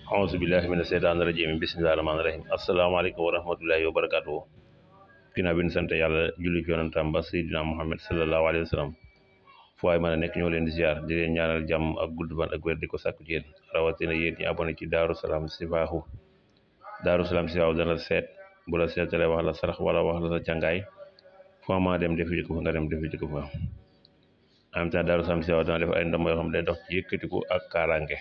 auzu billahi mina seytaani rajim bismillahi rahmaani rahim asalaamaaleykum wa rahmatullahi wa barakatuhu ginnaaw bi ñu sant yàlla julli ci yonentam ba Seydina Muhammad sallallahu alayhi wa sallam fu waay mën a nekk ñoo leen di ziar di leen ñaanal jàmm ak gudd fan ak wér di ko sàkku ci yéen rawatina yéen ñi abonné ci Daaru Salaam Sifaahu dana seet bu la seetalee wax la sarax wala wax la sa càngaay foo ma dem defi ko fa nga dem defi ko fa en même temps Daaru Salaam Sifaahu dana def ay ndam yoo xam ne day dox ci yëkkatiku ak kaaraange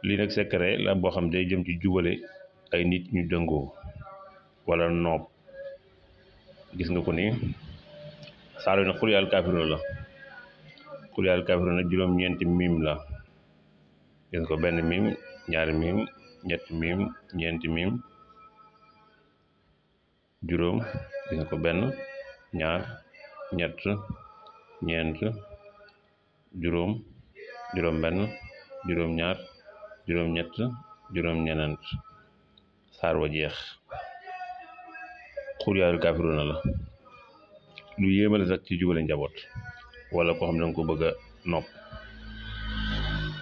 lii nag secret la boo xam day jëm ci jubale ay nit ñu dëngoo wala noob gis nga ko ni saar wi nag xul yàlla kaafiruuna la xul yàlla kaafiruuna juróom-ñeenti miim la gis nga ko benn miim ñaari miim ñetti miim ñeenti miim juróom gis nga ko benn ñaar ñett ñeent juróom juróom benn juróom ñaar juróom ñett juróom ñenent saar wa jeex xul yaayu kaafiruuna la lu yéemale sax ci jubale njaboot wala koo xam ne danga ko bëgg a nopp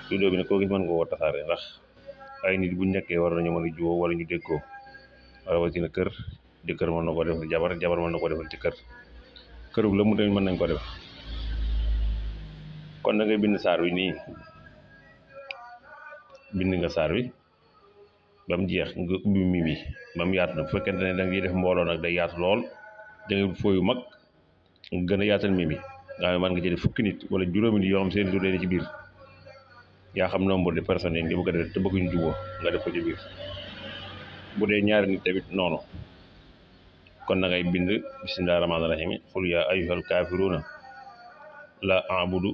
vidéo bi nag koo gis mën nga koo tasaare ndax ay nit bu nekkee war nañu mën a juboo wala ñu déggoo rawatina kër jëkkër mën na ko defal jabar jabar mën na ko defal ci kërug la mu tamit mën nañ ko def kon da ngay bind saar wi nii bind nga saar wi ba mu jeex nga ubbi mi bi ba mu yaatu nag bu fekkente ne da ngay def mbooloo nag day yaatu lool da ngay fooyu mag nga gën a yaatal mi bi nga xam ne man nga jël fukki nit wala juróomi nit yoo xam seen tur leen ci biir yaa xam nombre de personnes yi nga bëgg a def te bëgguñ juboo nga def ko ci biir bu dee ñaari nit tamit noonu kon na ngay bind bismillahi rahmaani rahim xul yaa ayyuhal kaafiruuna la abudu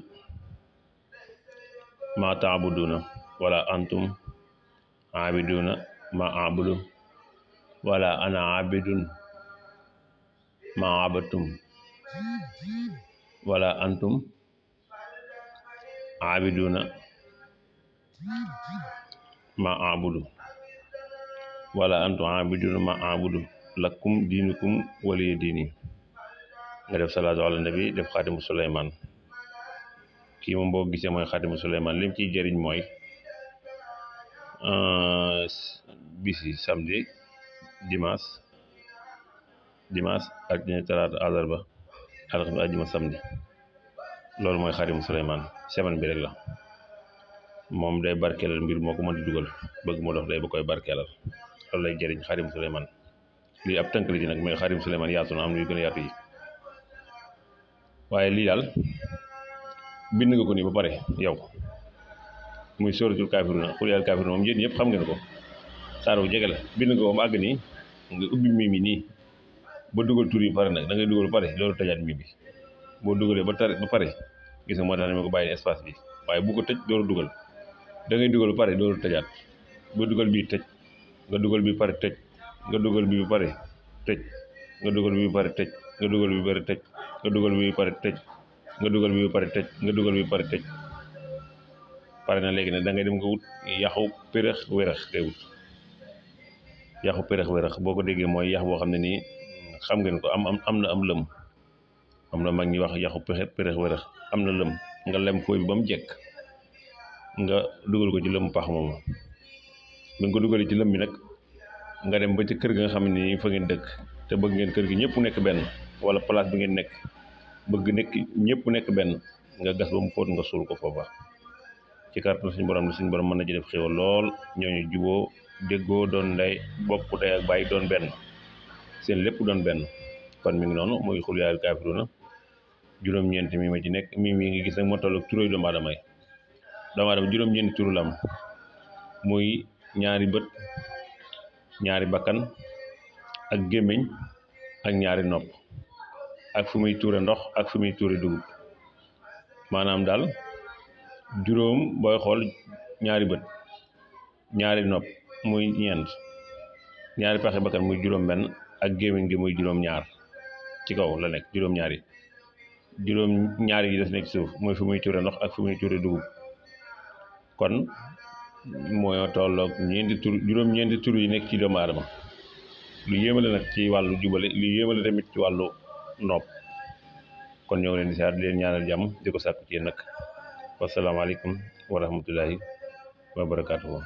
ma taabuduna wala antum abiduna ma abudu wala ana abidun ma abatum wala antum abiduna ma abudu wala antum abiduna ma abudu lakum diinukum waliya diini nga def salaatu ala nabi def xaatimu Suleymaan kii moom boo gisee mooy xaatimu Suleymaan lim ciy jëriñ mooy bisi samedi dimanche altine talaata àllarba alxames àjjuma samedi loolu mooy xaatimu Suleymaan semaine bi rek la moom day barkeelal mbir moo ko mën di dugal bëgg mu dox day ba koy barkeelal loolu lay jëriñ xaatimu Suleymaan lii ab tënk la ci nag mais xaatimu Suleymaan yaatu na am na yu gën a yaatu yi waaye lii daal bind nga ko nii ba pare yow muy sóoratul kaafiruuna xul yàlla kaafiruuna moom yéen ñëpp xam ngeen ko saar bu jege la bind nga ko ba àgg nii nga ubbi mi bi nii ba dugal tur yi pare nag da ngay dugal ba pare loolu tëjaat mi bi boo dugalee ba pare gis nga moo tax ne ma ko bàyyi espace bi waaye bu ko tëj dooru dugal da ngay dugal ba pare dooru tëjaat ba dugal bii tëj nga dugal bi pare tëj nga dugal bi pare tëj nga dugal bi pare tëj nga dugal bi pare tëj nga dugal bi pare tëj nga dugal bi pare tëj nga dugal bi pare tëj pare na léegi nag da ngay dem nga wut yaxu pérex wérax ngay wut yaxu pérex wérax boo ko déggee mooy yax boo xam ne nii xam ngeen ko am na mag ñi wax yaxu pérex wérax am na lëm nga lem fooy bi ba mu jekk nga dugal ko ci lëm pax moomu bi nga ko dugalee ci lëm bi nag nga dem ba ci kër ga nga xam ne nii fa ngeen dëkk te bëgg ngeen kër gi ñëpp nekk benn wala place bi ngeen nekk bëgg nekk ñëpp nekk benn nga gas ba mu fóot nga suul ko foofa ci kàttan suñu borom mën na ci def xéwal lool ñooñu juboo déggoo doon ndey bokk day ak bàyyi doon benn seen lépp doon benn kon mi ngi noonu muy xul yaayul kaafiruuna juróom-ñeenti mi ma ci nekk mi ngi gis nag moo toll ak turóoy doomu aadama juróom-ñeenti turu lam muy ñaari bët ñaari bakkan ak gémmiñ ak ñaari nopp ak fu muy tuure ndox ak fu muy tuure dugub maanaam daal juróom booy xool ñaari bët ñaari nopp muy ñeent ñaari paxe bakkan muy juróom benn ak gémmiñ gi muy juróom ñaar ci kaw la nekk juróom ñaari yi des nekk suuf muy fu muy tuure ndox ak fu muy tuure dugub kon mooy tolloog juróom-ñeenti tur yi nekk ci doomu aadama lu yéemale nag ci wàllu jubale lu yéemale tamit ci wàllu nopp kon ñoo ngi leen di siyaar di leen ñaanal jàmm di ko sàkku ci yéen nag wasalaamaaleykum wa rahmatullahi wa barakaatuhu